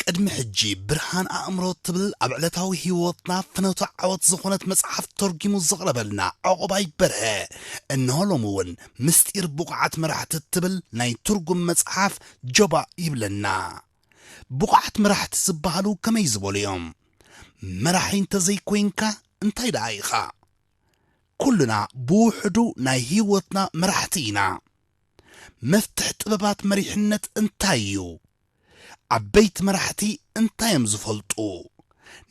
ቅድሚ ሕጂ ብርሃን ኣእምሮ ትብል ኣብ ዕለታዊ ህይወትና ፍኖተ ዓወት ዝኾነት መጽሓፍ ተርጒሙ ዘቕረበልና ዑቕባይ በርሀ፣ እንሆ ሎሚ እውን ምስጢር ብቑዓት መራሕቲ እትብል ናይ ትርጉም መጽሓፍ ጀባ ይብለና። ብቑዓት መራሕቲ ዝበሃሉ ከመይ ዝበሉ እዮም? መራሒ እንተዘይኮይንካ እንታይ ደኣ ኢኻ? ኩልና ብውሕዱ ናይ ህይወትና መራሕቲ ኢና። መፍትሕ ጥበባት መሪሕነት እንታይ እዩ? ዓበይቲ መራሕቲ እንታይ እዮም ዝፈልጡ?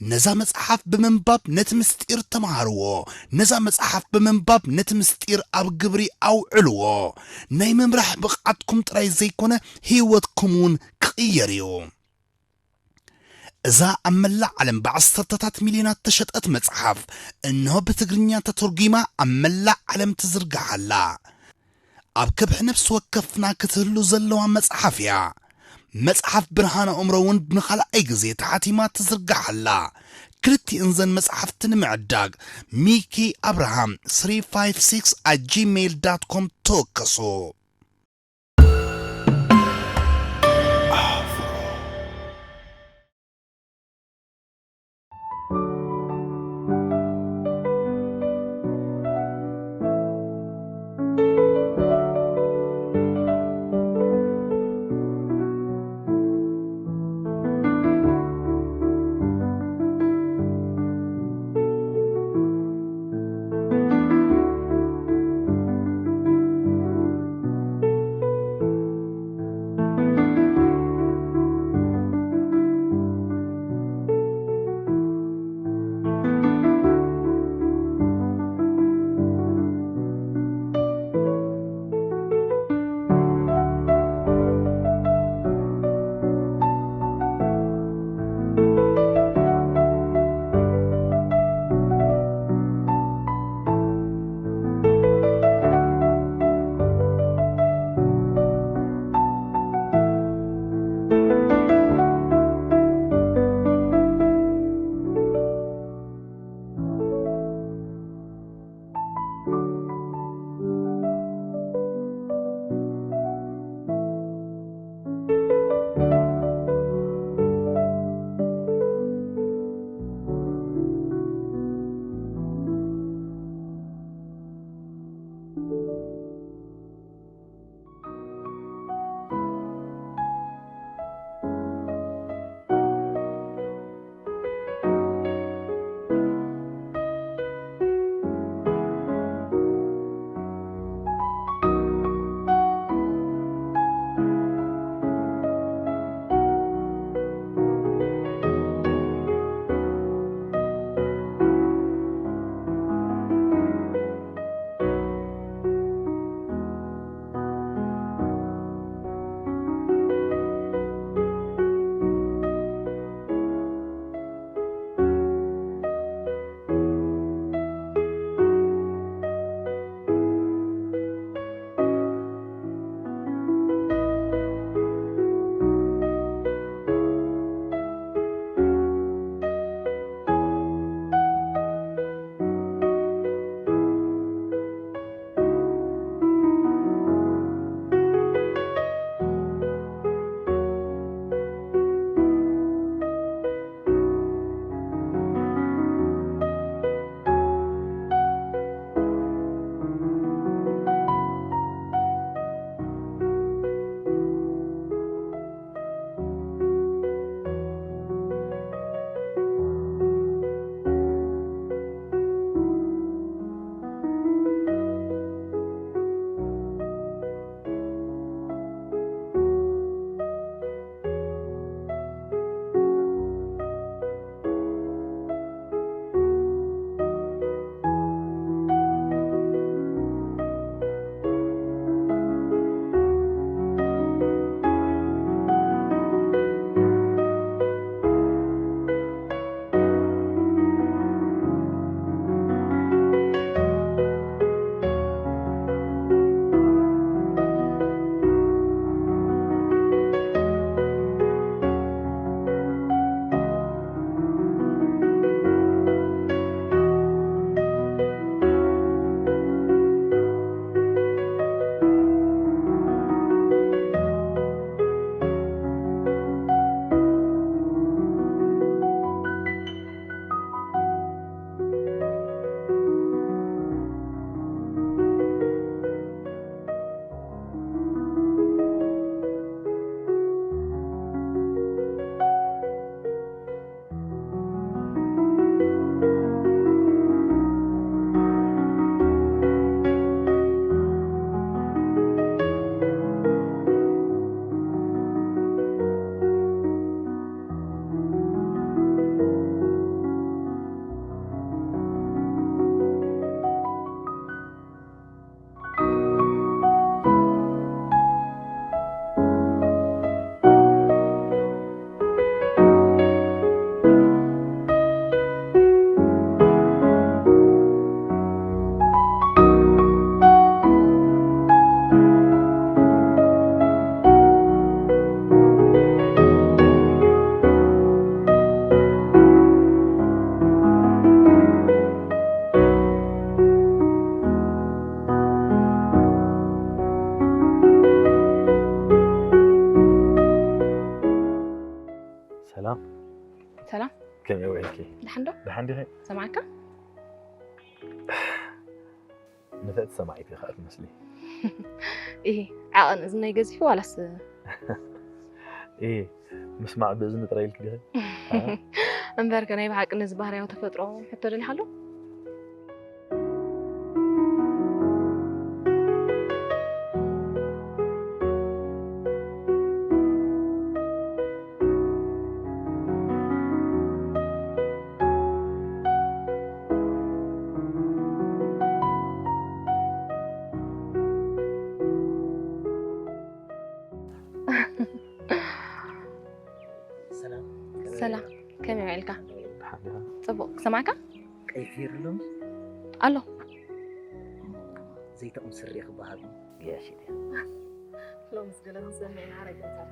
ነዛ መጽሓፍ ብምንባብ ነቲ ምስጢር ተማሃርዎ። ነዛ መጽሓፍ ብምንባብ ነቲ ምስጢር ኣብ ግብሪ ኣውዕልዎ። ናይ ምምራሕ ብቕዓትኩም ጥራይ ዘይኮነ ህይወትኩም እውን ክቕየር እዩ። እዛ ኣብ መላእ ዓለም ብዓሰርተታት ሚልዮናት ተሸጠት መጽሓፍ፣ እንሆ ብትግርኛ ተተርጒማ ኣብ መላእ ዓለም ትዝርጋሕ ኣላ። ኣብ ከብሒ ነፍሲ ወከፍና ክትህሉ ዘለዋ መጽሓፍ እያ። መጽሓፍ ብርሃን ኣእምሮ እውን ንኻልኣይ ግዜ ተሓቲማ ትዝርጋሕ ኣላ። ክልቲእን ዘን መጽሓፍቲ ንምዕዳግ ሚኪ ኣብርሃም three five six at gmail dot com ተወከሱ። ሰላም። ሰላም። ከመይ ውዒልኪ? ደሓን ዶ? ደሓን ዲኺ? ሰማዕካ? ንፍዕቲ ሰማዒት ኢኻ ትመስሊ። ኢሂ፣ ዓቐን እዝነይ ገዚፉ ዋላስ? እ ምስማዕ ብእዝኒ ጥራይ ኢልኪ ዲኺ? እምበርከ ናይ ብሓቂ ነዚ ባህርያዊ ተፈጥሮ ሕቶ ደሊኻ ኣሎ? ሰላም። ሰላም፣ ከመይ ውዒልካ? ደሓን ዲኻ? ጽቡቕ፣ ክሰማዕካ? ቀይሕ ፊር ሎምስ? ኣሎ። ዘይጠቕም ስሪ ክበሃል ገያሽ ድያ? ሎምስ ገለ ምስ ዘመና ረገጻት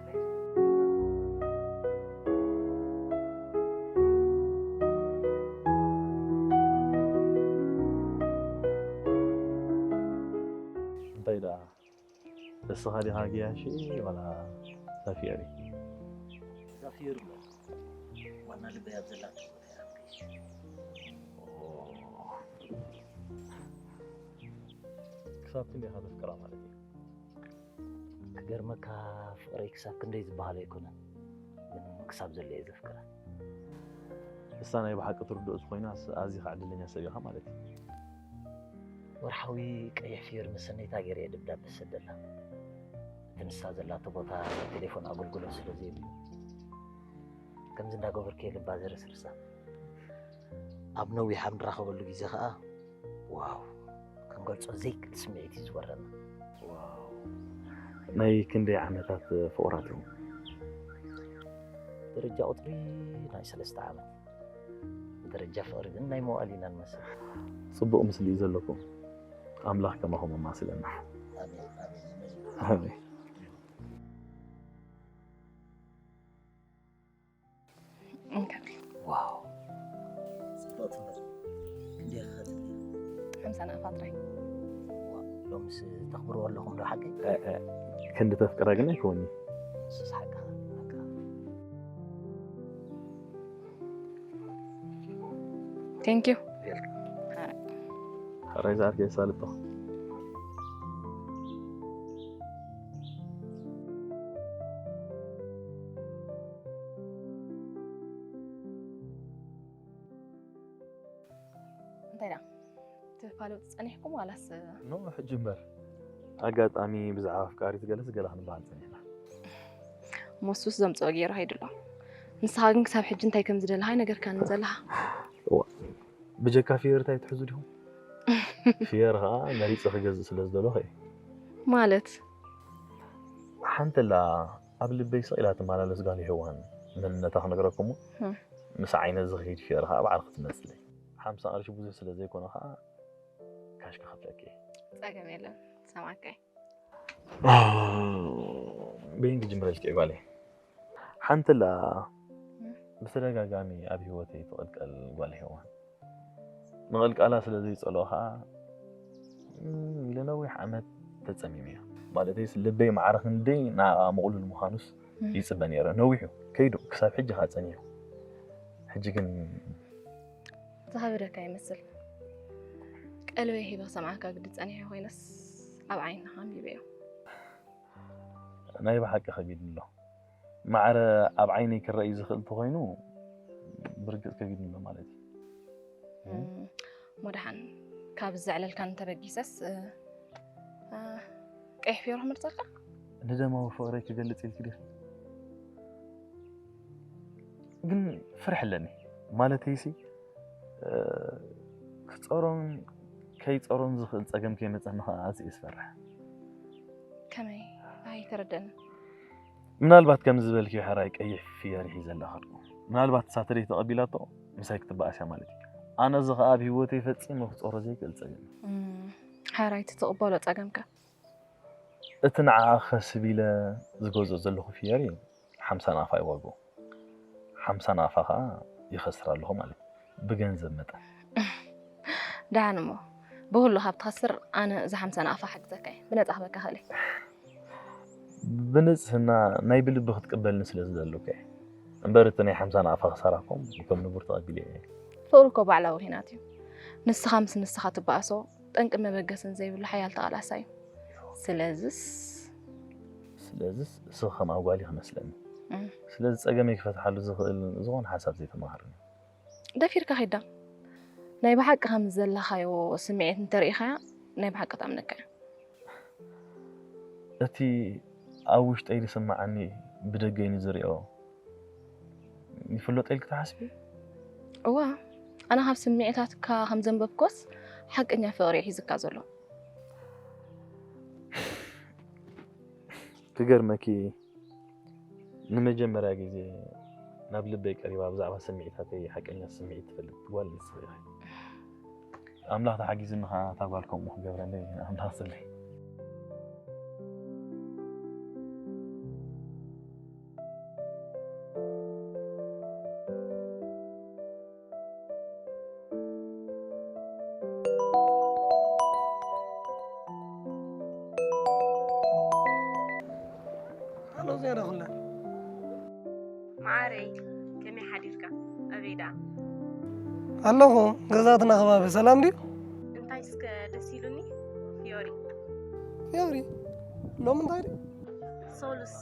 እንታይ ደኣ እስኻ ዲኻ ገያሺ ዋላ እዛ ፊየሪ? እዛ ፊየሪ እሞ ዋና ልበይ ኣብ ዘላቶ ቦታ እያ ገያሺ። ክሳብ ክንደይ ኢኻ ተፍቅራ ማለት እዩ? ክገርመካ ፍቕረይ ክሳብ ክንደይ ዝበሃል ኣይኮነን፣ ግን ክሳብ ዘሎ እየ ዘፍቅራ። እሳ ናይ ብሓቂ ትርድኦ ዝኾይናስ ኣዚኻ ዕድለኛ ሰብ ኢኻ ማለት እዩ። ወርሓዊ ቀይሕ ፊየሪ መሰነይታ ገይረ እየ ደብዳበ ዝሰደላ። እቲ ንሳ ዘላቶ ቦታ ናይ ቴሌፎን ኣገልግሎት ስለ ዘየብሉ ከምዚ እንዳገበርኩ እየ ልባ ዘረስርሳ። ኣብ ነዊሕ ኣብ ንራኸበሉ ግዜ ከዓ ዋው ክንገልጾ ዘይክእል ስምዒት እዩ ዝወረና። ናይ ክንደይ ዓመታት ፍቕራትኩም? ደረጃ ቁፅሪ ናይ ሰለስተ ዓመት፣ ደረጃ ፍቕሪ ግን ናይ መዋእል ኢና ንመስል። ጽቡቕ ምስሊ እዩ ዘለኩም። ኣምላኽ ከማኹም ኣማስለና። ኣሜን፣ ኣሜን፣ ኣሜን። ኣሜን። እንካ ዋው ጽቡቕ ትምህርቲ። ክንደይ ክኸፍል? ሓምሳ ናቕፋ ጥራይ። ሎምስ ተኽብርዎ ኣለኹም ዶ ሓቀይ? እ፣ እ፣ ክንዲ ተፍቅራ ግን ኣይኮኒ። ንሱስ ሓቅኻ፣ ሓቅኻ። Thank you። Welcome። ሕራይ ዝኣርገ የሳልጦ። እንታይ ደኣ ትፋለጡ ጸኒሕኩም ዋላስ? ኖ ሕጂ እምበር ኣጋጣሚ ብዛዕባ ኣፍቃሪት ገለስ ገለ ክንበሃል ጸኒሕና። ሞሱስ ዘምጽኦ ገይሩ ሃይድሎ። ንስኻ ግን ክሳብ ሕጂ እንታይ ከም ዝደለኻ ኣይነገርካንን ዘለኻ። ብጀካ ፊየር እንታይ ትሕዙ ዲኹም? ፊየር ኸዓ መሪጸ ክገዝእ ስለ ዝደለኹ እየ። ማለት ሓንቲ ኣላ ኣብ ልበይ ስቕ ኢላ ትመላለስ ጓል ሄዋን መንነታ ክነግረኩም። ህም። ምስ ዓይነ ዝኸይድ ፊየር ኸዓ ባዕልኺ ትመጽለይ። ሓምሳ ቅርሺ ብዙሕ ስለ ዘይኮነ ኸዓ ካሽ ክኸፍለኪ እየ። ጸገም የለን። ሰማዕካይ። በይን ክጅምረልኪ እየ ጓለይ። ሓንቲ ኣላ ብተደጋጋሚ ኣብ ህይወተይ ትቕልቀል ጓል ሄዋን። ምቕልቃላ ስለ ዘይጸልኦ ኸዓ እም፣ ኢለ ነዊሕ ዓመት ተጸሚመዮ። ማለተይስ ልበይ ማዕረ ክንደይ ንዓኣ ምቕሉል ምዃኑስ ይጽበ ነይረ። ነዊሑ ከይዱ ክሳብ ሕጂ ኸዓ ጸኒሑ። ሕጂ ግን ዝኸበደካ ይመስል። ቀልበይ ሂበ ክሰምዓካ ግዲ ጸኒሐ ኮይነስ ኣብ ዓይንኻ ኣንቢበዮ። ናይ ብሓቂ ከቢድኒ ኣሎ። ማዕረ ኣብ ዓይነይ ክረኣይ ዝኽእል እንተኾይኑ ብርግጽ ከቢድኒ ኣሎ ማለት እዩ። እም፣ እሞ ደሓን ካብ ዘዕለልካን እንተበጊሰስ እ፣ እ፣ ቀይሕ ፊሮ ክምርጸልካ? ንደማዊ ፍቕረይ ክገልጽ ኢልኪ ዲኺ? ግን ፍርሒ ኣለኒ። ማለተይሲ እ፣ ክጸሮን ከይጸሮን ዝኽእል ጸገም ከይመጸኒ ኸዓ ኣዝየ ዝፈርሕ። ከመይ? ኣይተረደንን። ምናልባት ከምዚ ዝበልክዮ ሕራይ ቀይሕ ፍየሪ ሒዘ ኣለኸድኩ። ምናልባት እሳ ተደይ ተቐቢላቶ ምሳይ ክትበኣስ እያ ማለት እዩ። ኣነ እዚ ኸዓ ኣብ ህይወተይ ፈጺመ ክጸሮ ዘይክእል ጸገም እዩ። እም፣ ሕራይ እቲ ትቕበሎ ጸገምከ? እቲ ንዓኣ ክኸስብ ኢለ ዝገዝኦ ዘለኹ ፍየሪ ሓምሳ ናቕፋ እዩ ዋግኡ። ሓምሳ ናቕፋ ኸዓ ይኸስር ኣለኹ ማለት እዩ። ብገንዘብ መጠን። ደሓን እሞ ብኹሉ ካብ ትኸስር ኣነ እዛ ሓምሳ ናቕፋ ሓግዘካ እየ። ብነጻ ክበካ ክእል እየ። ብንጽህና ናይ ብልቢ ክትቅበልኒ ስለ ዝደለኩ እየ። እምበር እቲ ናይ ሓምሳ ናቕፋ ክሳራኹም ከም ንቡር ተቐቢለ እየ። ፍቕሪ እኮ ባዕላዊ ኲናት እዩ። ንስኻ ምስ ንስኻ ትበኣሶ፣ ጠንቅን መበገስን ዘይብሉ ሓያል ተቓላሳይ እዩ። ስለዝስ ስለዝስ እስኺ ከም ኣብ ጓሊ ክመስለኒ። እም። ስለዚ ጸገመይ ክፈትሓሉ ዝኽእል ዝኾነ ሓሳብ ዘይተማሃርኒ። ደፊርካ ኺዳ። ናይ ብሓቂ ከም ዘለኻዮ ስምዒት እንተርኢኻያ፣ ናይ ብሓቂ ትኣምነካ እያ። እቲ ኣብ ውሽጠይ ዝስምዓኒ ብደገይ ንዝሪኦ ይፍለጦ ኢልኪ ትሓስቢ? እዋ፣ ኣነ ካብ ስምዒታትካ ከም ዘንበብኮስ ሓቀኛ ፍቕሪ እዩ ሒዝካ ዘሎ። ክገርመኪ፣ ንመጀመርያ ግዜ ናብ ልበይ ቀሪባ ብዛዕባ ስምዒታተይ ሓቀኛ ስምዒት ትፈልጥ ጓል ንስኺ ኢኺ። ኣምላኽ ተሓጊዙኒ ኸዓ እታ ጓል ከምኡ ክገብረለይ ኣምላኽ ጽልኢ። ኣሎ ዝያዳ ኩለን። መዓረይ፣ ከመይ ሓዲርካ? ኣበይ ደኣ? ኣለኹ፣ ገዛትና ከባቢ ሰላም ድዩ? እንታይ እስከ ደስ ኢሉኒ? ፊዮሪ። ፊዮሪ? ሎም እንታይ ድዩ? ሶሉስ፣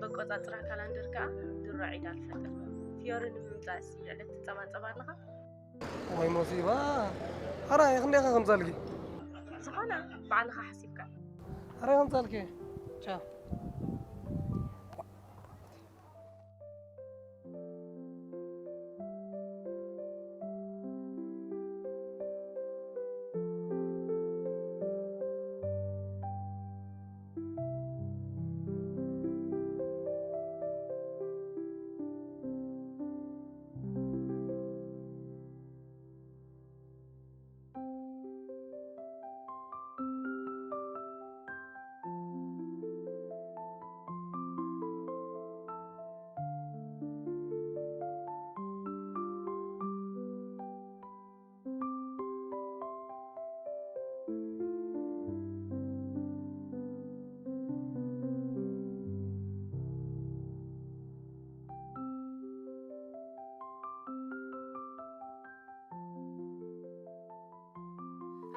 በቆጻጽራ ካላንደር ከኣ ድሮ ዒድ ኣልፈጥር። ፊዮሪ ንምምጻእሲ ዕለት ትጸባጸብ ኣለኻ? ወይ ሞሲባ። ሕራይ፣ ክንደይ ከ ከምጻልኪ? ዝኾነ ባዕልኻ ሓሲብካ። ሕራይ ከምጻልኪ። ቻው።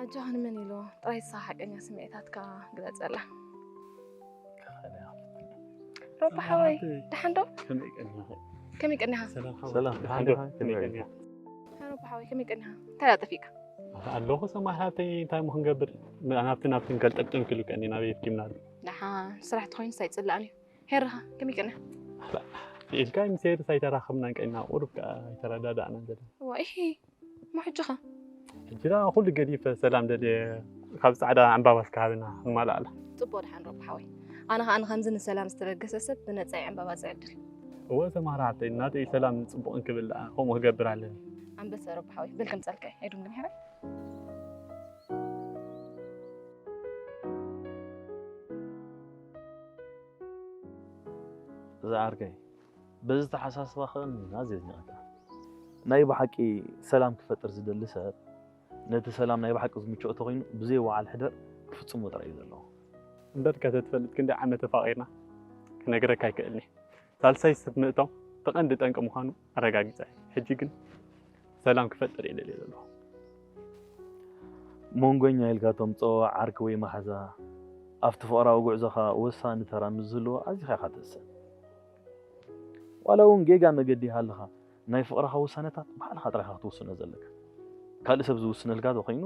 ኣጆኻ ንመን ኢሉ ጥራይ ንስኻ ሓቀኛ ስምዒታትካ ግለጸላ። ሮባ ሓወይ፣ ደሓን ዶ? ከመይ ቀኒኻ? ከመይ ቀኒኻ? ሰላም ሓወይ። ሰላም፣ ደሓን ዶ? ከመይ ቀኒኻ? ሮባ ሓወይ፣ ከመይ ቀኒኻ? እንታይ ደኣ ጠፊእካ? ኣለኹ ሰማይ ሃብተይ፣ እንታይ እሞ ክንገብር? ናብቲ ናብቲ ንከልጠብጥም ክሉ ቀኒ ናበይ የፍኪምና ኣሎ? ደሓን ስራሕ ተኾይኑስ ኣይጽላእን እዩ። ሄርኻ፣ ከመይ ቀኒኻ? ኢልካ ምስ ሄርስ ኣይተራኸብናን ቀኒና፣ ቁሩብ ከኣ ኣይተረዳዳእናን ዘለና። እዋ፣ ኢሂ፣ እሞ ሕጂ ኸ? ሕጂ ደኣ ኩሉ ገዲፈ ሰላም ደልየ ካብ ጻዕዳ ዕምባባ እስከ ሃብና ክንማልኣላ። ጽቡቕ ደሓን ሮባ ሓወይ። ኣነ ኸኣ ንኸምዚ ንሰላም ዝተበገሰ ሰብ ብነጻ እየ ዕምባባ ዝዕድል። እወ ሰማራ ሓብተይ፣ ናተይ ሰላም ጽቡቕ እንክብል ደኣ ከምኡ ክገብር ኣለኒ። ኣንበሳ ሮባ ሓወይ፣ በል ከምጻልካ እየ። ኣይድንግን ሕራይ። እዛ ዓርከይ፣ በዚ ተሓሳስባኽን ኣዝየ ኣድኒቐካ። ናይ ብሓቂ ሰላም ክፈጥር ዝደሊ ሰብ፣ ነቲ ሰላም ናይ ብሓቂ ዝምችኦ ተኾይኑ ብዘይ ወዓል ሕደር ክፍጽሞ ጥራይ እዩ ዘለዎ። እምበር ከተትፈልጥ ክንደይ ዓመት ተፋቒርና ክነግረካ ኣይክእልን እየ። ሳልሳይ ሰብ ምእታው እቲ ቀንዲ ጠንቂ ምዃኑ ኣረጋጊጸ እየ። ሕጂ ግን ሰላም ክፈጥር እየ ደልየ ዘለኹ። መንጎኛ ኢልካ ተምጽኦ ዓርኪ ወይ መሓዛ ኣብቲ ፍቕራዊ ጉዕዞኻ ወሳኒ ተራ ምስ ዝህልዎ ኣዚኻ ኢኻ ትእሰር። ዋላ እውን ጌጋ መገዲ ይሃልኻ፣ ናይ ፍቕርኻ ውሳነታት ባዕልኻ ጥራይ ኢኻ ክትውስኖ ዘለካ። ካልእ ሰብ ዝውስነልካ ተኾይኑ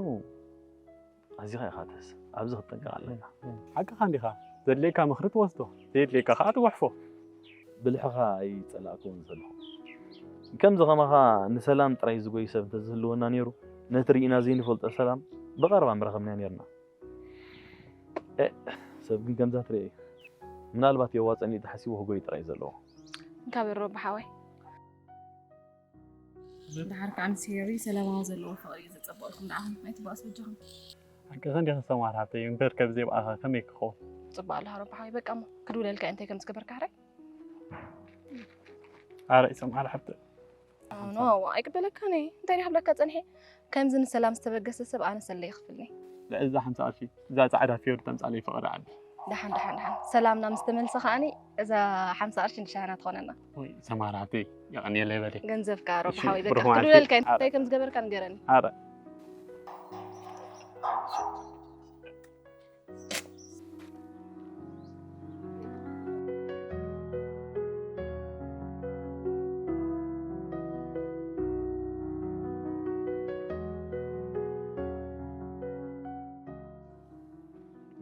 ኣዚኻ ኢኻ ትህሰ። ኣብዚ ክትጥንቀቕ ኣለካ። ሓቅኻ እንዲኻ። ዘድልየካ ምኽሪ ትወስዶ፣ ዘየድልየካ ኸዓ ትጉሕፎ። ብልሕኻ ኣይጸላእክዎን ዘለኹ። ከምዚ ኸማኻ ንሰላም ጥራይ ዝጎይ ሰብ እንተዝህልወና ነይሩ፣ ነቲ ርኢና ዘይንፈልጦ ሰላም ብቐረባ ምረኸብናዮ ነይርና። ኤእ፣ ሰብ ግን ከምዛ ትርእዮ እዩ። ምናልባት የዋጸኒ እዩ ተሓሲቡ ክጎይ ጥራይ እዩ ዘለዎ። እንካ በል ሮቢ ሓወይ። ደሓር ከዓ ምስ ሄሪ ሰላማዊ ዘለዎ ፍቕሪ እዩ ዘጸበቕልኩም። ደኣ ኣይትበኣሱ በጃኹም። ሓቅኺ እንዲኺ ሰማር ሓብተይ፣ እምበር ከብዘይ ብኣኻ ከመይ ክኸውን? ጽቡቕ ኣለኻ ሮቢ ሓወይ። በቃ እሞ ክድውለልካ እየ እንታይ ከም ዝገበርካ ሕራይ። ኣረ ይሰምዓል ሓብቲ። ኖ፣ ኣይቅበለካን እየ። እንታይ ድየ ክብለካ ጸኒሐ? ከምዚ ንሰላም ዝተበገሰ ሰብ ኣነ ሰለይ ይኽፍልኒ። ልዕሊ እዛ ሓምሳ ኣልፊ፣ እዛ ጻዕዳ ፊዮሪ ተምጻለይ ፍቕሪ ዓዲ። ደሓን፣ ደሓን፣ ደሓን። ሰላምና ምስ ተመልሰ ከኣኒ እዛ ሓምሳ ቅርሺ ንሻህና ትኾነና። ወይ ሰማራተይ፣ የቐንየለይ በሊ። ገንዘብካ ሮብ እሺ፣ ሓወይ፣ በቃ ብሩኽ መዓልቲ። ክትድውለልካ ኣረ። እንታይ ከም ዝገበርካ ንገረኒ። ኣረ።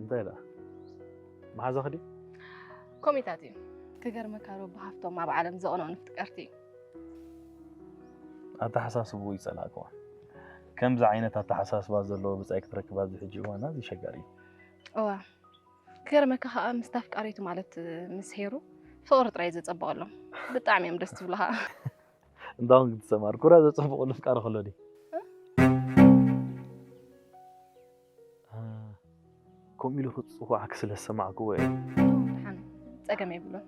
እንታይ ደኣ? መሓዛኺ ድዩ? ኮሚታት እዩ። ክገርመካ ሮብ ሃፍቶም ኣብ ዓለም ዘቕንዑ ንፍጥቀርቲ እዩ። ኣተሓሳስብኡ ይጸላእክዋ። ከምዚ ዓይነት ኣተሓሳስባ ዘለዎ ብጻይ ክትረክብ ኣብዚ ሕጂ እዋን ኣዝዩ ሸጋሪ እዩ። እዋ ክገርመካ ከዓ ምስ ኣፍቃሪቱ ማለት ምስ ሄሩ ፍቕሪ ጥራይ ዘጸበቐሎም ብጣዕሚ እዮም ደስ ዝብሉኻ። እንዳውን ክትሰማር ኩራ ዘጸብቑ ልፍቃሪ ከሎ ድዩ? ከምኡ ኢሉ ክፅዋዕክ ስለ ዝሰማዕክዎ እየ። ደሓን ጸገም የብሉን።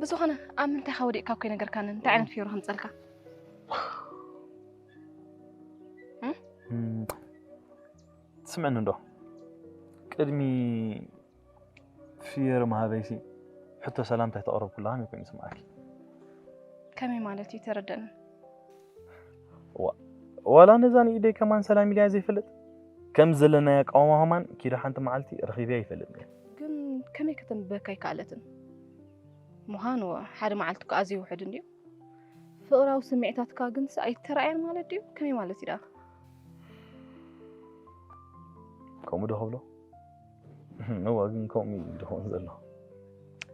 ብዝኾነ ኣብ ምንታይ ካ ወዲቕካ እኮ ይነገርካኒ እንታይ ዓይነት ፊሮ ከምፀልካ? ትስምዕኒ እንዶ ቅድሚ ፍየር መሃበይሲ ሕቶ ሰላምታ ተቕረብኩላ ከመይ ኮይኑ ይስምዓኪ? ከመይ ማለት እዩ ተረደኒ። ዋላ ነዛ ንኢደይ ከማን ሰላም ኢልያ ዘይፈልጥ ከም ዘለናዮ ኣቃውማ ከማን ኪዳ ሓንቲ መዓልቲ ረኺብያ ይፈልጥ ነይረ። ግን ከመይ ከተንብበካ ኣይከኣለትን ምዃኑ ሓደ መዓልቲ እኮ ኣዝዩ ውሕድ እንድዩ። ፍቕራዊ ስምዒታትካ ግንስ ኣይተረኣየን ማለት ድዩ? ከመይ ማለት እዩ ደኣ? ከምኡ ዶ ክብሎ? እዋ ግን ከምኡ እዩ ዝኸውን ዘሎ።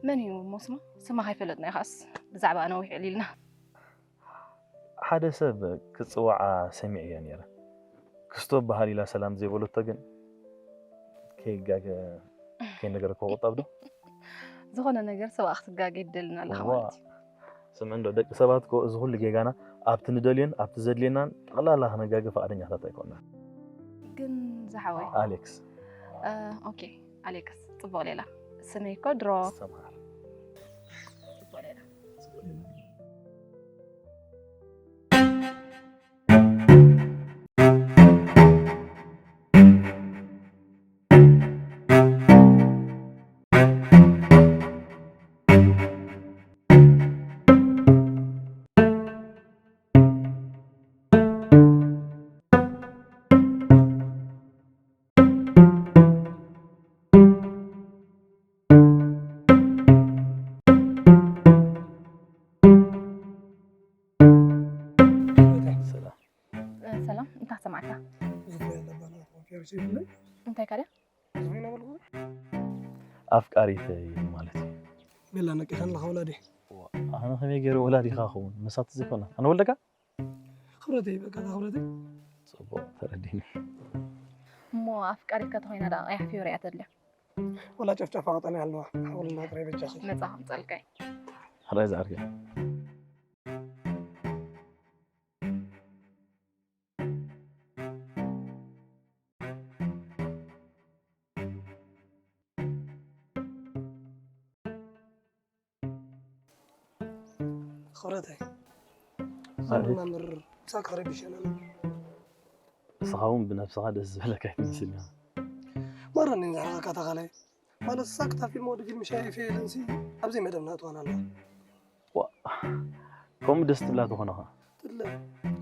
መን እዩ እሞ ስማ? ስማ ከይፈለጥና ኢኻስ ብዛዕባ ነዊሕ ዕሊልና። ሓደ ሰብ ክፅዋዓ ሰሚዐያ ነይረ። ክስቶ በሃል ኢላ ሰላም ዘይበለቶ ግን ከይጋገ ከይነገረካ ክቑጠብ ዶ? ዝኾነ ነገር ሰብኣ ክትጋገ ይደልና ኣለኻ ዋ ማለት እዩ። ስምዕ እንዶ ደቂ ሰባት እኮ እዚ ኩሉ ጌጋና ኣብቲ ንደልዮን ኣብቲ ዘድልየናን ጠቕላላ ክነጋገ ፈቓደኛታት ኣይኮንና። ግን ዝሓወይ ኣሌክስ ኦኬ ኣሌክስ ጽቡቕ ሌላ ስመይ እኮ ድሮ ሰምሃር ጽቡቕ ሌላ ሰላም ሰላም እንታይ ሰማዕካ ዝኽሪ ኣለባና ኮንፌርስ ይብለይ እንታይ ካደ ዝኽሪ ነበልኩ ኣፍቃሪተይ ማለት እዩ። ቤላ ነቂኸን ለኻ ወላዲ ኣነ ከመይ ገይረ ወላዲኻ ኸውን መሳት ዘይኮና ኣነ ወልደካ ክብረተይ በቃ እዛ ክብረተይ ፅቡቅ ተረዲኒ። እሞ ኣፍቃሪትካ ተኾይና ደኣ ቀያሕ ፊዮሪ እያ ተድልያ ወላ ጨፍጨፋ ቀጠልያ ኣለዋ ሓውልና ጥራይ በጃኺ ነፃ ከምፀልካይ ሕራይ ዝዓርከይ ክብረተይ ኣቤት። ምር ምሳክ ክረብሸና ንስኻ እውን ብነብስኻ ደስ ዝበለካ ኣይትመስል ኢኻ። ማረኒ ዝሕረቐካ ተኻላይ ማለት ሳክ እታ ፊልም ወዲ ፊልም ሻይ ፌልንሲ ኣብዘይ መደብና እትዋን ኣለዋ ከምኡ ደስ ትብላ ተኾነኻ ትለ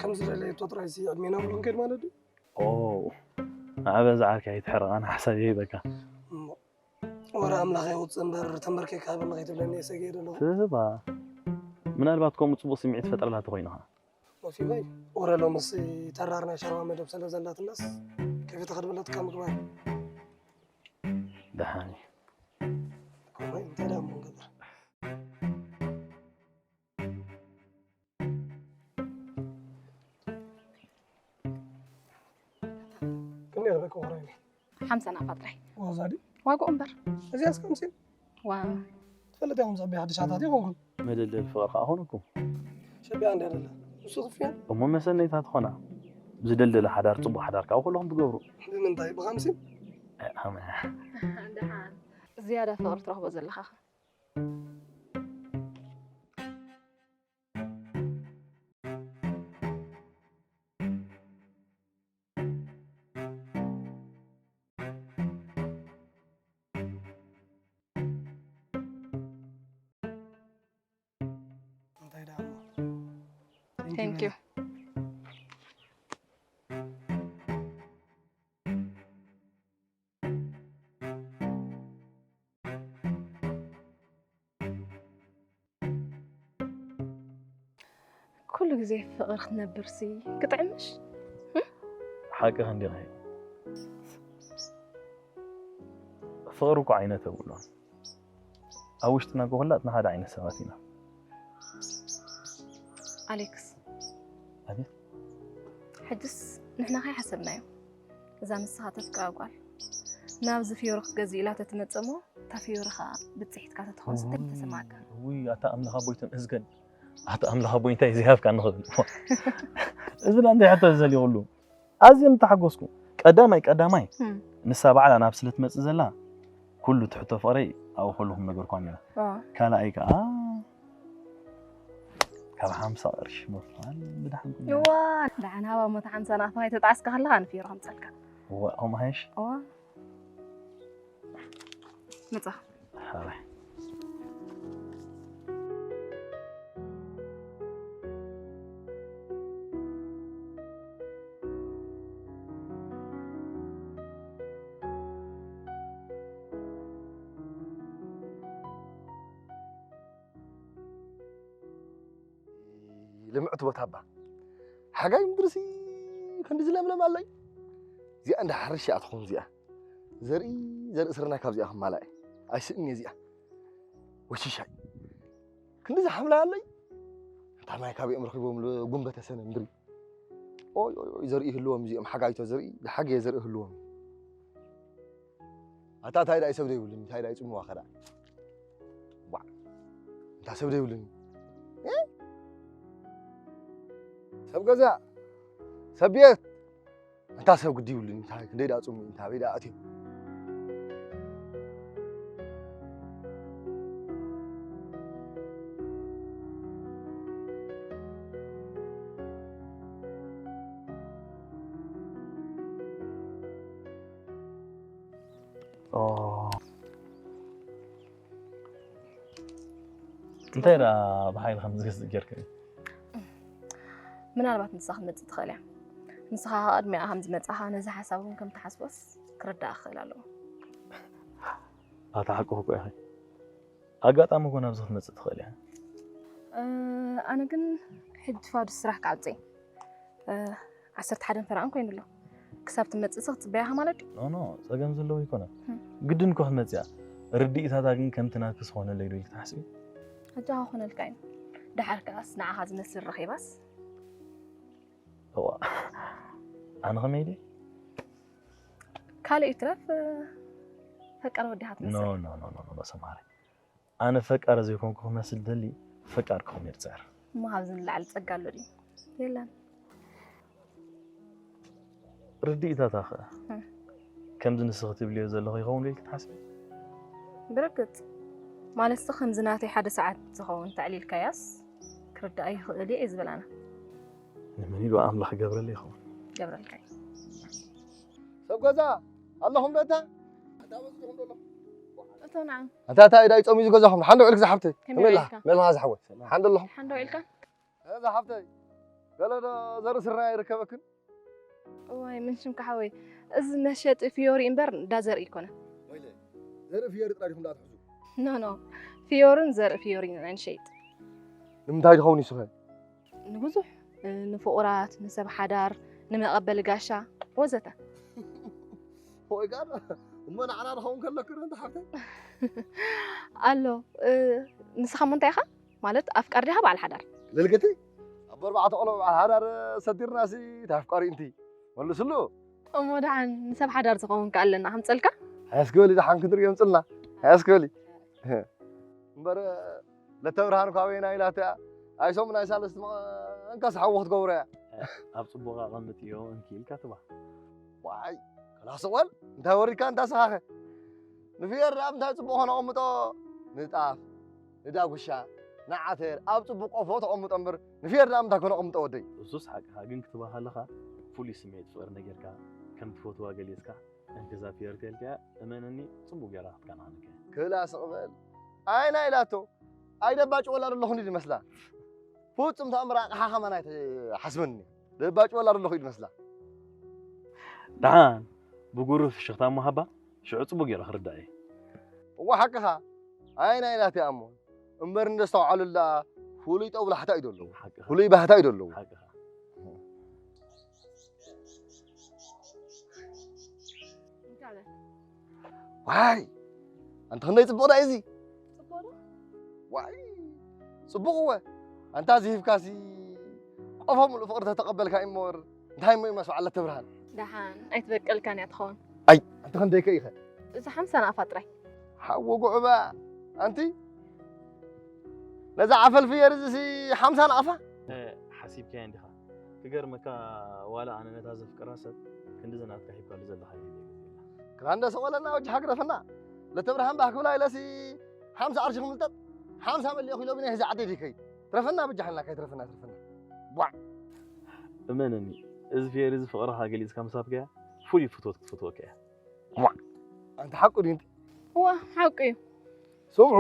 ከም ዝደለየቶ ጥራይ ሲ ዕድሜና ሙሉ ክንከይድ ማለት ድዩ ኦ ንዓበ ዝዓርከ ኣይትሕረቓን ሓሳብ ይህበካ እሞ ወረ ኣምላኽ የውፅእ እምበር ተንበርኪካ ሃበኒ ከይትብለኒ እየ ሰጊኤ ዘለኹ ትህባ ምናልባት ከምኡ ፅቡቕ ስምዒት ፈጥረላ ተኾይንኻ ሞፊባይ ወረ ሎምስ ተራርና ሸርባ መደብ ስለ ዘላትናስ ከፊተ ክድብለትካ ምግባር ደሓን እዩ ኮማይ እንታይ ደኣ እሞ ንገብር ክንደይ ክበክ ወራይኒ ሓምሳ ናፋ ጥራይ ዋዛ ድዩ ዋግኡ እምበር እዚኣስ ከምሲ ዋ ትፈልጥ ያኹም ጸቢያ ሓድሽ ኣታት ይኾንኩም መደልደል ፍቕሪ ከዓ ኾነኩም ሸቢያ እንዲ ኣደለ ንሱ ክፍያ እሞ መሰነይታ ትኾና ዝደልደለ ሓዳር ፅቡቅ ሓዳር ካብ ኩለኹም ትገብሩ ብምንታይ ብኸምሲ ኣመያ ዝያዳ ፍቕሪ ትረኽቦ ዘለኻ Thank you. ኩሉ ግዜ ፍቕሪ ክትነብርሲ ክጥዕምሽ? ሓቅኻ እንዲኻ። ፍቕሪ እኮ ዓይነት የብሉን። ኣብ ውሽጥና እኮ ኩላትና ሓደ ዓይነት ሰባት ኢና። ኣሌክስ፣ ኣቤት። ሕጅስ ንሕና ከይሓሰብናዮ እዛ ንስኻ ተፍቅራ ጓል ናብዚ ፍዮሪ ክትገዝእ ኢላ ተትመጽእ እሞ እታ ፍዮሪ ኸኣ ብጽሒትካ ተትኾንስ እንታይ ምተሰማዓካ? ውይ ኣታ ኣምላኽ ኣቦይ ተመስገን። ኣታ ኣምላኽ ኣቦይ እንታይ ዘይሃብካ ንኽብል። እዚ ዳ እንታይ ሕቶ ዘልዩ ኩሉ ኣዝየ ምተሓጎስኩ። ቀዳማይ ቀዳማይ ንሳ ባዕላ ናብ ስለ ትመጽእ ዘላ ኩሉ ትሕቶ ፍቕረይ ኣብኡ ከለኹ ምነገርኳ ነይረ። ካልኣይ ከኣ ካብ ሓምሳ ቅርሺ ምኽፋል ብድሓን ኩሉ። እዋ ደሓን ሃባ ሞት ሓምሳ ናቕፋ ከይተጣዕስካ ከለኻ ንፍዮሪ ከምጸልካ። እዋ ከምኡ ሓይሽ። እዋ መጻ ሓራይ ልምዕቲ ቦታ እባ ሓጋይ ምድርሲ ክንዲ ዝለምለም ኣለይ። እዚኣ እንዳ ሓርሽ እያ ትኸውን እዚኣ። ዘርኢ ዘርኢ ስርናይ ካብዚኣ ክማላእ እየ። ኣይስእን እየ እዚኣ። ወሽሻይ ክንዲ ዝሓምላይ ኣለይ። እንታይ ማይ ካበኦም ረኺቦም ጉንበተ ሰነ ምድሪ። ኦይ ኦይ ኦይ ዘርኢ ይህልዎም እዚኦም ሓጋይቶ ዘርኢ ዝሓገየ ዘርኢ ይህልዎም። ኣታ እንታይ ዳይ ሰብ ዘይብሉኒ እንታይ ዳይ ጽምዋ ከዳ ዋዕ እንታ ሰብ ዘይብሉኒ ሰብ ገዛ ሰብ ቤት እንታ ሰብ ግዲ ይብሉኒ እንታይ ክንደይ ዳ ጽሙ እንታይ በይ ዳ ኣትዩ እንታይ ዳ ብሓይሊ ከም ዝገዝእ ጌርካ ምናልባት ንሳ ክትመጽእ ትኽእል እያ ንስኻ ቅድሚኣ ከም ዝመጻኻ ነዚ ሓሳብ እውን ከም ትሓስቦስ ክርዳእ ክኽእል ኣለዎ ኣታ ሓቂ እኮ ኢኺ ኣጋጣሚ እኮ ናብዚ ክትመጽእ ትኽእል እያ ኣነ ግን ሕጂ ፋዱ ስራሕ ክዓብፀ ዓሰርተ ሓደን ፈረቓን ኮይኑ ኣሎ ክሳብ ትመፅእ ሲ ክትፅበያ ኢኻ ማለት ድዩ? ኖኖ ፀገም ዘለዎ ኣይኮነን ግድን እኮ ክትመፅእ እያ ርድኢታታ ግን ከምቲ ናትኪ ዝኾነለይ ዶ ኢልኪ ትሓስቢ? ሕጂ ክኾነልካ እዩ ደሓር ከኣስ ንዓኻ ዝመስል ረኺባስ እዋ ኣነ ከመይ ድየ? ካልእ ይትረፍ ፈቃር ወዲ ኢኻ ትመስል። ኖኖኖ ሰማሪ ኣነ ፈቃር ዘይኮንኩ ክመስል ደሊ ፈቃር ክኾን እየ ዝፅዕር። እሞ ካብዚ ንላዕሊ ፀጋ ኣሎ ድዩ? የለን። ርድኢታታ ኸ ከምዚ ንስኺ ትብልዮ ዘለኺ ይኸውን ኢልኪ ትሓስቢ? ብርግፅ ማለትሲ ከምዚ ናተይ ሓደ ሰዓት ዝኸውን ተዕሊልካያስ ክርድኣ ይኽእል እየ ዝብል ኣነ። ንመን ኢሉ ኣምላኽ ገብረለይ ይኸውን? ገብረልካ እዩ። ሰብ ገዛ ኣለኹም ዶ እታ? ኣታ በፂኹም ዶ ኣለኹም? እቶ ንዓ። ኣታ እታ ኢዳ ይፀምዩ ዝገዛኹም ሓንዶ ዕልክ ዝሓብተይ ከመይ ከመይ ኣለኻ? ኣለካ? መን ኣለኻ ዝሓወይ? ሓንዶ ኣለኹም? ሓንዶ ኢልካ? እዛ ሓብተይ ገለ ዶ ዘርኢ ስርናይ ይርከበክን? እዋይ ምን ሽምካ ሓወይ እዚ መሸጢ ፍዮሪ እምበር እንዳ ዘርኢ ይኮነ። ወይለ ዘርኢ ፍዮሪ ጥራይ ዲኹም ዳ ትሕዙ? ኖ ኖ ፍዮርን ዘርኢ ፍዮሪን ኢና ንሸይጥ። ንምንታይ ዝኸውን ይስኸ? ንብዙሕ ንፍቑራት፣ ንሰብ ሓዳር፣ ንመቐበሊ ጋሻ ወዘተ። ወይ ጋር እሞ ንዓና ንኸውን ከለክን እንተ ሓብተይ ኣሎ ንስኻ እሞ እንታይ ኢኻ? ማለት ኣፍቃር ዲኻ በዓል ሓዳር? ልልግቲ ኣብ ኣርባዕተ ቆልዑ በዓል ሓዳር ሰዲርናሲ እንታይ ኣፍቃሪ እንቲ መልስሉ። እሞ ደሓን ንሰብ ሓዳር ዝኸውን ከ ኣለና ከምፀልካ? ሃያስ ክበሊ ደሓን ክንሪኦ ምፅልና ሃያስ ክበሊ እምበር ለተብርሃን እኳ ኣበየና ኢላቶ እያ ኣይሶም ናይ ሳለስቲ እንካስ ሓዊ ክትገብሮ እያ ኣብ ፅቡቕ ኣቐምጥዮ እንኪ ኢልካ ትባ ዋይ ከላስ እዋን እንታይ ወሪድካ እንታ ስኻኸ ንፍየር ደኣ ምንታይ ጽቡቕ ከነቐምጦ ንጣፍ ንዳጉሻ ንዓተር ኣብ ጽቡቕ ቆፎ ተቐምጦ እምበር ንፍየር ደኣ ምንታይ ከነቐምጦ ወደይ እሱስ ሓቅኻ ግን ክትበሃለኻ ፍሉይ ስምዒት ፍቕሪ ነጊርካ ከም ትፈትዋ ገሊጽካ እንክዛ ፍየር ተልክያ እመነኒ ጽቡቕ ጌራ ክትከናኸነካ እያ ክላ ስቕ በል ኣይና ኢላቶ ኣይደባጭ ወላ ደለኹኒ ድመስላ ፍጹም ተኣምር ኣቕሓ ከማን ኣይትሓስበኒ። ደባጭ ወላ ኣለኹ ኢድ መስላ። ደሓን ብጉሩ ፍሽኽታ እሞ ሃባ፣ ሽዑ ጽቡቕ ገይረ ክርዳእ እየ። እዋ ሓቅኻ። ኣይ ናይ ናተይ ኣሞ። እምበር እንደስተውዓሉላ ፍሉይ ጦብላሕታ እዩ ደለዎ። ሓቅኻ። ፍሉይ ባህታ እዩ ደለዎ። ሓቅኻ። ዋይ! ኣንተ ክንደይ ጽቡቕ ዳ እዚ? ጽቡቕ ዶ? ዋይ! ጽቡቕ እወ። ኣንታ እዚ ሂብካሲ ቆፎ ሙሉእ ፍቕሪ ተተቐበልካ እሞ እንታይ እሞ እዩ መስዋዕት ለተብርሃን? ደሓን ኣይትበቀልካን እያ ትኸውን። ኣይ፣ ኣንተ ክንደይ ከ ኢኸ? እዚ ሓምሳ ናቕፋ ጥራይ። ሓዎ ጉዕባ፣ ኣንቲ ነዛ ዓፈል ፍየር እዚሲ ሓምሳ ናቕፋ? እ፣ ሓሲብካዮ እንዲኻ። ክገርመካ፣ ዋላ ኣነ ነታ ዘፍቅራ ሰብ ክንድዚ ናትካ ሂብካሉ ዘለኻ የለ። ክላንደ ሰቆለና ወጅ ሃግረፈና። ለተብርሃን ባህ ክብላ ኢለሲ ሓምሳ ቅርሺ ክምልጠጥ፣ ሓምሳ መሊኦ ኪሎ ብናይ ህዚ ዓዲ ዲከይ። ትረፈና ብጃ ሓልና ከይትረፈና ትረፈና። ቧዕ። እመነኒ፣ እዚ ፌር እዚ ፍቕርኻ ገሊጽካ ምስ ሃብካያ፣ ፍሉይ ፍትወት ክትፈትወካ እያ። ቧዕ። ኣንተ ሓቁ ድዩ? እዋ፣ ሓቁ እዩ። ስምዑ፣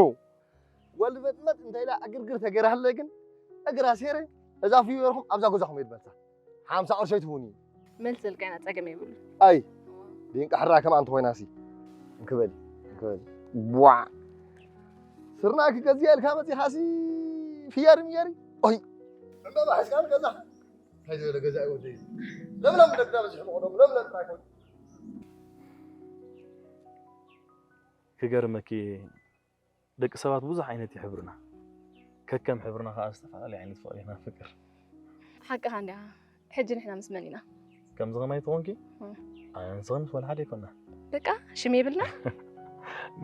ወልድ መጥመጥ እንተ ኢላ ዕግርግር ተገይራለይ ግን፣ እግራ ሴረ፣ እዛ ፍየርኹም ኣብዛ ገዛኹም የድመልሳ። ሓምሳ ቅርሺ ኣይትህቡኒ። መልሲ ዝልቀና ጸገም የብሉ። ኣይ፣ ድንቃ ሕራ ከም ኣንቲ ኮይናሲ። እንክበል፣ እንክበል። ቧዕ። ስርና ክገዝእ ኢልካ መጺኻሲ ፍየር ምየሪ። ኦይ፣ ዕምባባ ሒዝካ ንገዛኻ። እንታይ ዝበለ ገዛ እዩ ወደይ? ለምለም ደግዳ በዚሑ መቕደሙ፣ ለምለም ጥራይ ኮይኑ። ክገርመኪ፣ ደቂ ሰባት ብዙሕ ዓይነት ይሕብሩና። ከከም ሕብርና ከኣ ዝተፈላለየ ዓይነት ፍቕሪ ኢና ንፍቅር። ሓቅኻ እንዲኻ። ሕጂ ንሕና ምስ መን ኢና? ከምዚ ከማይ ትኾንኪ? እም። ኣነ ንስኽን ምስ ወላ ሓደ ኣይኮና። በቃ ሽም የብልና?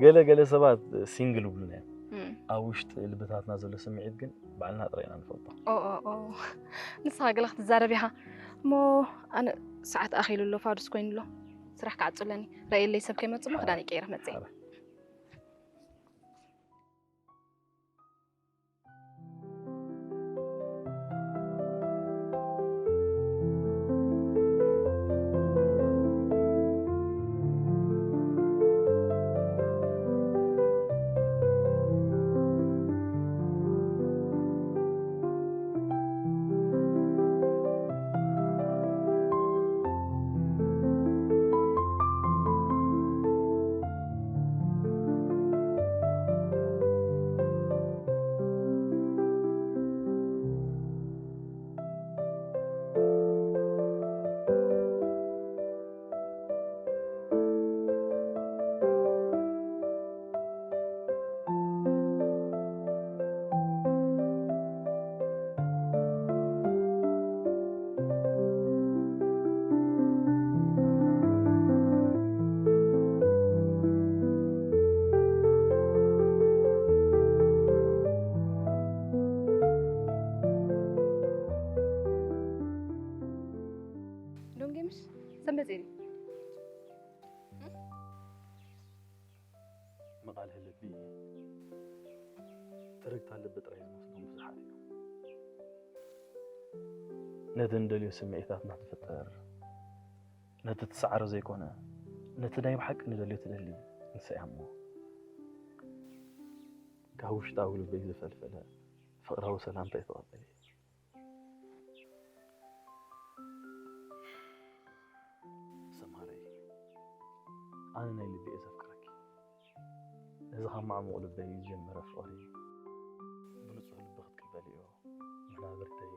ገለ ገለ ሰባት ሲንግል ይብሉና እዮም። እም። ኣብ ውሽጢ ልብታትና ዘሎ ስምዒት ግን ባዕልና ጥራይ ኢና ንፈልጦ። ኦ፣ ኦ፣ ኦ። ንስኻ ገለ ክትዛረብ ኢኻ። እሞ ኣነ ሰዓት ኣኺሉ ኣሎ፣ ፋዱስ ኮይኑ ኣሎ። ስራሕ ክዓጹ ኣለኒ። ረእየለይ ሰብ ከይመጽእ እሞ ክዳነይ ቀይረ ክመጽእ እየ። ሓረ። ዶንጌ ምሽ ሰንበጼ ድዩ? መቓልሒ ልቢ ትርግታ ልቢ ጥራይ ዝመስሎም ብዙሓት እዮም። ነቲ ንደልዮ ስምዒታትና ትፍጠር፣ ነቲ ትሰዓሮ ዘይኮነ፣ ነቲ ናይ ብሓቂ ንደልዮ ትደሊ ንሳ እያ እሞ። ካብ ውሽጣዊ ልበይ ዝፈልፈለ ፍቕራዊ ሰላምታ እዩ ተቐበሊ። ሰማረይ፣ ኣነ ናይ ልቢ እየ ዘፍቅረኪ። ነዚ ካብ ማዕሙቕ ልበይ ዝጀመረ ፍቕሪ ብንጹህ ልቢ ክትቅበልዮ፣ መናብርተይ፣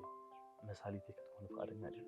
መሳሊተይ ክትኮኒ ፍቓደኛ ድዩ?